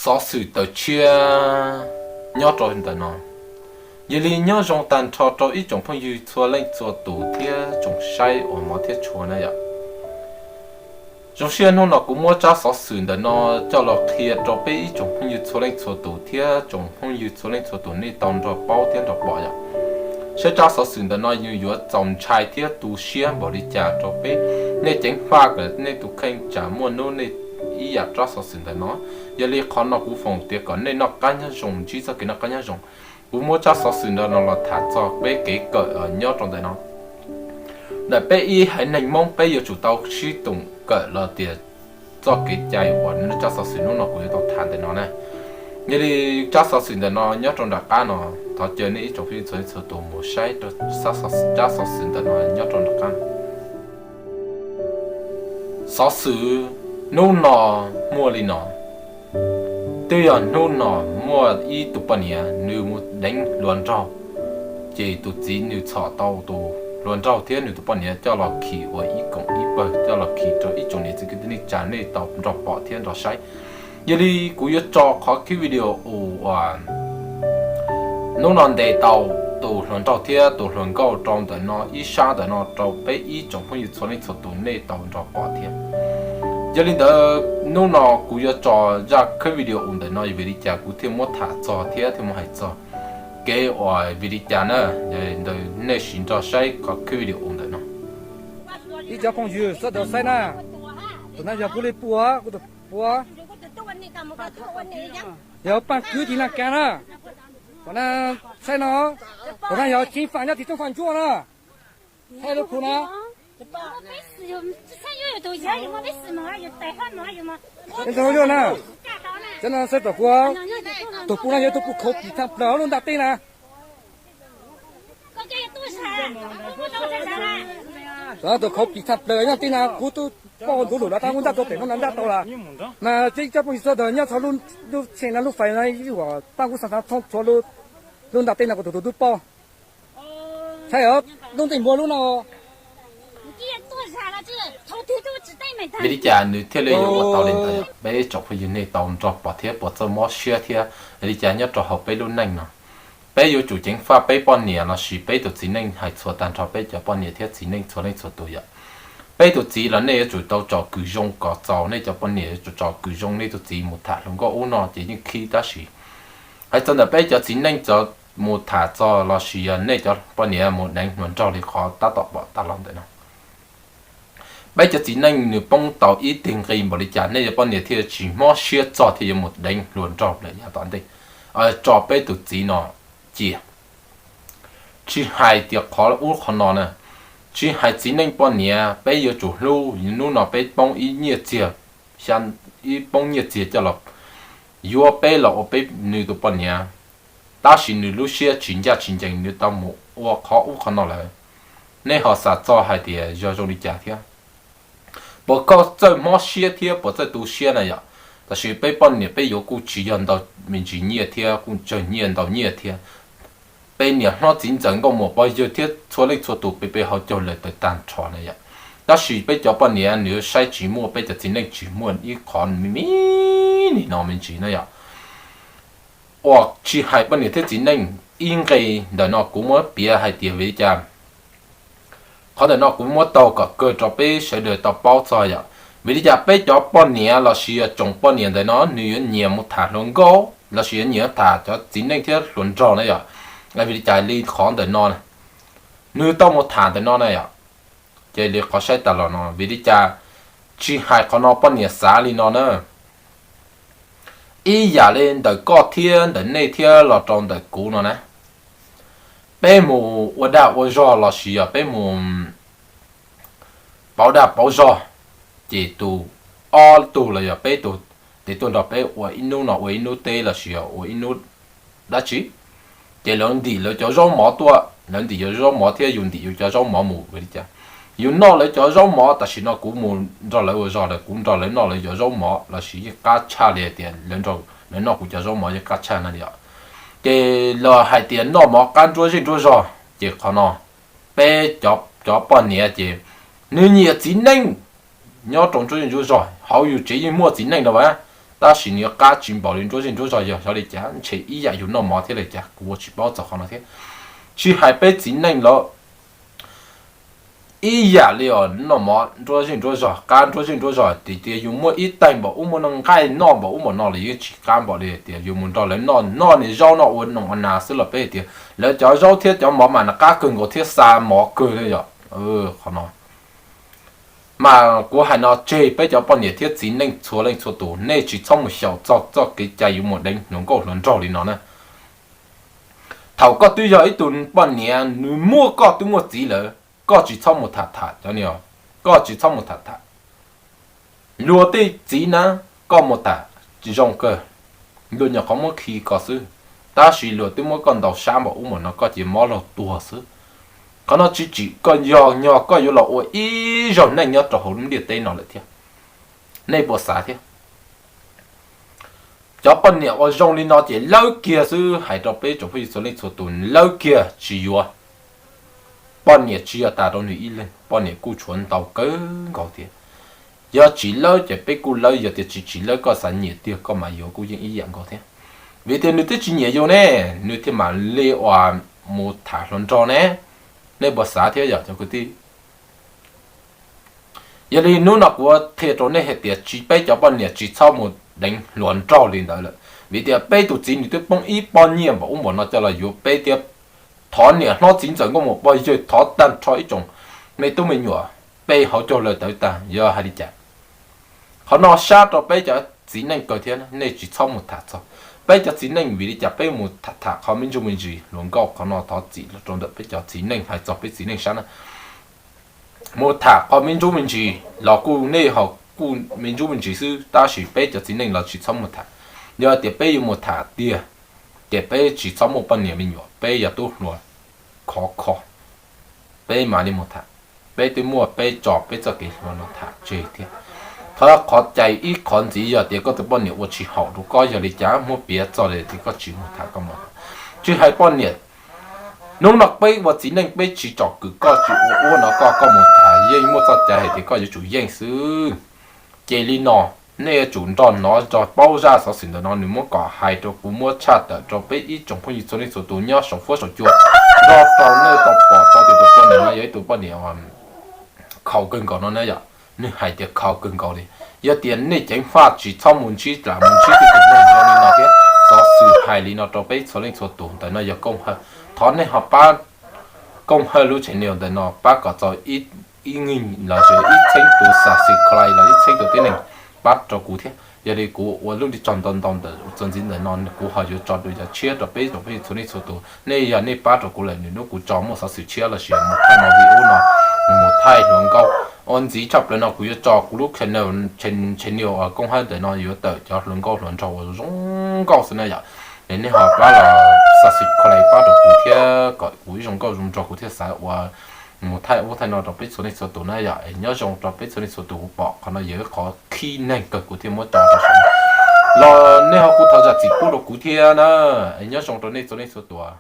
Xov xwm tawm tshiab nyob rau ntawm no. Yog li nyob zoo tag nrho rau ib tsoom phooj ywg txhua leej txhua tus thiab tsoom saib uas hmov thiab tshua na yom. Zoo siab hnub no kuv muab tsab xov xwm ntawm no coj los qhia rau peb ib tsoom phooj ywg txhua leej txhua tus thiab tsoom phooj ywg txhua leej txhua tus nej tau nrog paub thiab nrog pom yom. Saib tsab xov xwm ntawm no yus yuav txaus ntshai thiab tu siab npaum li cas rau peb, nej ceev faj kom nej tus kheej tsam muaj hnub nej ib yam tsab xov xwm ntawm no. Yog li qhov no kuv foom tias kom nej noj qab nyob zoo, ntsib txoj kev noj qab nyob zoo. Kuv muab tsab xov xwm ntawm no los tham txog peb kev kawm nyob rau ntawm no. Ntawm peb ib haiv neeg Hmoob peb yuav tsum tau sib toom kawm los tias txoj kev cai uas tsab xov xwm hnub no kuv yuav tau tham ntawm no na. Yog li tsab xov xwm ntawm no nyob rau nram qab no, thov caw nej ib tsoom phooj ywg txhua leej txhua tus mus saib rau tsab xov xwm ntawm no nyob rau nram qab. Xov xwm hnub no muaj li no. Twb yog hnub no muaj ib tug poj niam nws mus deev hluas nraug, ces tus txiv nws txhom tau tus hluas nraug thiab nws tus poj niam coj los khi ua ib koom ib pawg coj los khi rau ib tsoom niam txiv kwv tij neej tsa nej tau nrog pom thiab nrog saib. Yog li kuv yuav tso qhov clip video uas hnub no ntes tau tus hluas nraug thiab tus hluas nkauj rau ntawm no ib sab ntawm no rau peb ib tsoom phooj ywg txhua leej txhua tus nej tau nrog pom thiab. Yog li ntawd hnub no kuv yuav tso zaj clip video ntawm no vim li cas kuv thiaj muab tham txog thiab thiaj muab hais txog kev uas vim li cas na. Ntawd nej sim nrog saib qhov clip video ntawm no. Ib cov phooj ywg sawv daws saib na, tus no yog kuv li pua, kuv tus pua, yog paj kwv tij Naj Kas na. Tom no saib no, tom no yog Ceev Faj nyob tim Tooj Faj Ntsuab na. Saib lub khu na. Ntawd na, cov no saib tom kuv, tus pum no yog tus pum khauv pim tshaj plaws lub ntaj teb na. Tus khauv pim tshaj plaws nyob teb na, kuv twb pom ntuj lum los tab kuv ntaj tau pem no ntaj tau lawm. Mas ib cov phooj ywg sawv daws nyob txog lub tsheb no lub fais no ib uas pab kuv xa xa txhob txhua lub ntaj teb no kuv tus tus twb pom. Saib os, lub nteej npua lub no. Vim li cas nws thiaj li yuav ua tau li ntawd? Peb tsoom phooj ywg nej tau nrog pom thiab puas txawj mob siab thiab li cas nyob rau hauv peb lub neej no? Peb yuav tsum ceev faj peb poj niam lossis peb tus txiv neej hais txhua tag nrho peb cov poj niam thiab txiv neej txhua leej txhua tus yom. Peb tus txiv los nej yuav tsum tau tsom kwm zoo kom txaus, nej cov poj niam yuav tsum tsom kwm zoo, nej tus txiv mus tham hluas nkauj ub no ces yeej khib tab sis hais txog ntawm peb cov txiv neej txawm mus tham txog lossis yog nej cov poj niam mus deev hluas nraug li qhov tab tom pom tag los ntawm no. Peb cov txiv neej nws poob tau ib teg nqi npaum li cas nej cov poj niam thiaj tsis mob siab txog thiaj yuav mus deev hluas nraug lawm yav tom ntej, tso peb tus txiv no cia. Tsis hais tias qhov ub qhov no na, tsis hais txiv neej poj niam peb yuav tsum hlub. Hnub no peb poob ib nyiaj txiag, ib poob nyiaj txiag coj los yuav peb los ua peb nws tus poj niam, tab sis nws lub siab tsis ncaj tsis ncees nws tau mus ua qhov ub qhov no lawm. Nej ho xav txog hais tias yog zoo li cas thiab? Puas koj txawj mob siab thiab puas txawj tu siab na yom? Tab sis peb poj niam peb yuav kuj tsis yog ntau me ntsis nyiaj thiab kuj tsawg nyiaj ntau nyiaj thiab. Peb niam hlob txiv ntxawm nkauj muam pog yawg thiab txhua leej txhua tus peb peb hauv caug lawm tawm tag nrho na yom. Tab sis peb cov poj niam nws yuav saib tsis muaj peb cov txiv neej tsis muaj ib qho me me nim no me ntsis na yom. Uas tsis hais poj niam thiab txiv neej, ib nqe ntawm no kuv muab piav hais tias vim li cas, qhov ntawm no kuv muab taug kom kawg rau peb sawv daws tau paub txog yom. Vim li cas peb cov poj niam lossis yog tsoom poj niam ntawm no nws yuav nyiam mus tham hluas nkauj lossis yuav nyiam tham cov txiv neej thiab hluas nraug na yom? Vim li cas li qhov ntawm no nws tau mus tham ntawm no na yom? Ces li qhov saib tas los no vim li cas tsis hais qhov no poj niam xav li no na. Ib yam li ntawm koj thiab ntawm nej thiab los rau ntawm kuv no na, peb mus ua dag ua zog lossis yog peb mus pauv dag pauv zog, ces tus ob tug los yog peb tug, ces tuaj nrog peb ua ib hnub no ua ib hnub teb lossis yog ua ib hnub dab tsi, ces lawv ntim lawv cov zaub mov tuaj, lawv ntim yus zaub mov thiab yus ntim yus cov zaub mov mus vim li cas? Yus noj lawv cov zaub mov, tam sim no kuv mus nrog lawv ua zog lawm, kuv nrog lawv noj lawv cov zaub mov lossis yeej qab tshaj li hais tias lawv noj kuv cov zaub mov yeej qab tshaj na li os. Ces los hais tias noj mov qab nruab zej nruab zog, ces qhov no peb cov poj niam ces nws nyiam txiv neej nyob rau nruab zej nruab zog, hauv yus tsev yeej muaj txiv neej no as. Tab sis nws yuav qab tsis npaum li nruab zej nruab zog, yog xyov li cas ntshe ib yam yus noj mov thiab li cas kuv ua tsis paub txog qhov no thiab. Tsis hais peb txiv neej los ib yam li os, noj mov nruab zej nruab zog, qab nruab zej nruab zog, tias yus muaj ib taig npaum ub, muaj nqaij noj npaum ub npaum no los yeej tsis qab npaum li tias yus mus nrog lawv noj, noj niag zaub noj ua no ua nas xwb los peb tias lawv cov zaub thiab cov mov mas nws qab kawg nkaus thiab xa mov kawg li yom. Qhov no mas kuv hais no tseg peb cov poj niam thiab txiv neej txhua leej txhua tus, nej tsis txhob mus xyaum txog txoj kev cai yuav mus deev hluas nkauj hluas nraug li no na. Thaum koj twb yog ib tug poj niam, nws muaj, koj twb muaj txiv lawm, koj tsis txhob mus tham tham cov ni, koj tsis txhob mus tham tham luag tej txiv na. Koj mus tham zoo kawg, luag nyuam qhuav muab khi ko xwb, tab sis luag twb muab koj ntaus sab npaum ub npaum no koj ces mob laug tuag xwb. Qhov no tsis tsim koj yog, yog koj yuav los ua ib zaug neej nyob rau hauv lub ntiaj teb no lawm thiab. Nej puas xav thiab? Cov poj niam uas zoo li no ces lawb kiag xwb, hais rau peb tsoom phooj ywg txhua leej txhua tus, lawb kiag tsis yuav. Poj niam tsis yog tas rau nws ib leeg, poj niam kuj tshuav ntau kawg nkaus thiab. Yog tsis lawb ces peb kuj lawb, yog tias tsis tsis lawb koj xav nyiam tiag koj mas yuav kuj yeej ib yam nkaus thiab. Vim tias nws twb tsis nyiam yus ne, nws thiaj mam li uas mus tham hluas nraug ne. Nej puas xav thiab yog cov kwv tij? Yog li hnub no kuv qhia rau nej hais tias tsis, peb cov poj niam tsis txhob mus deev hluas nraug li ntawd lawm, vim tias peb tus txiv nws twb poob ib pob nyiaj npaum ub npaum no coj los yuav peb thiab. Thov niam hlob txiv ntxawm nkauj muam pog yawg, thov tag nrho ib tsoom me tub me nyuam, peb hauv caug lawm tawv tag yog hais li cas. Qhov no sab rau peb cov txiv neej kawg thiab, nej tsis txhob mus tham txog peb cov txiv neej. Vim li cas peb mus tham tham qhov me ntsuj me ntsis hluas nkauj? Qhov no thov txim los rau ntawm peb cov txiv neej, hais txog peb txiv neej sab na. Mus tham qhov me ntsuj me ntsis los kuj nej ho kuj me ntsuj me ntsis xwb, tab sis peb cov txiv neej los tsis txhob mus tham. Yog tias peb yuav mus tham tiag, ces peb tsis txhob muaj poj niam me nyuam, peb yog tub hluas khov kho, peb mam li mus tham. Peb twb muaj peb tso peb txoj kev hluas no tham tseg thiab. Thov qhov cai ib qhov ntxiv, yog tias koj tus poj niam ua tsis haum rau koj yog li cas, muab piav txog li tias koj tsis mus tham koj mus. Tsis hais poj niam, hnub no peb ua txiv neej peb tsis tsom kwm koj, tsis ua ub no koj, koj mus tham yeej muaj txoj cai hais tias koj yuav tsum yeej xwb. Ces li no, nej yuav tsum nrog hnov nrog paub zaj xov xwm ntawm no, nws muab kom hais rau kuv, muab tshaj tawm rau peb ib tsoom phooj ywg txhua leej txhua tus nyob saum fuab saum cua, nrog rau nej tau pom tau tias tus poj niam no yog ib tug poj niam khaus kawg nkaus no na yom. Nws hais tias khaus kawg nkaus li. Yog tias nej ceev faj tsis txhob mus ntsib lam mus ntsib tej tus neeg zoo li no thiab. Xov xwm hais li no rau peb txhua leej txhua tus, ntawm no yog Kooj Hawj. Thov nej ho pab Kooj Hawj lub channel ntawm no pab kom txaus ib, ib nkeeg los sis ib txheeb tus subscribe los ib txheeb tus tib neeg pab rau kuv thiab. Yog li kuv ua lub nri tsog ntau ntau ntawm txuas ntxiv ntawm no, kuv ho yuav tso dua yov tshiab rau peb tsoom phooj ywg txhua leej txhua tus. Nej yog nej pab rau kuv lawm, nws hnub kuv tso muaj xov xwm tshiab los sis mus thaij movie ub no, mus thaij hluas nkauj ua ntxiv tshaj plaws no kuv yuav tso kuv lub channel, channel Kooj Hawj ntawm no yuav tawm cov hluas nkauj hluas nraug uas zoo nkauj xwb na yom. Nej ho pab los subscribe pab rau kuv thiab kom kuv ib zoo nkauj zoo nraug kuv thiaj xav ua mus thaij ub thaij no rau peb txhua leej txhua tus na yom. Es nyob zoo rau peb txhua leej txhua tus, kuv pom qhov no yog ib qhov khib neeg kawg kuv thiaj muab tso rau saum no los nej ho kuj thov zam txim pub rau kuv thiab na. Es nyob zoo rau nej txhua leej txhua tus.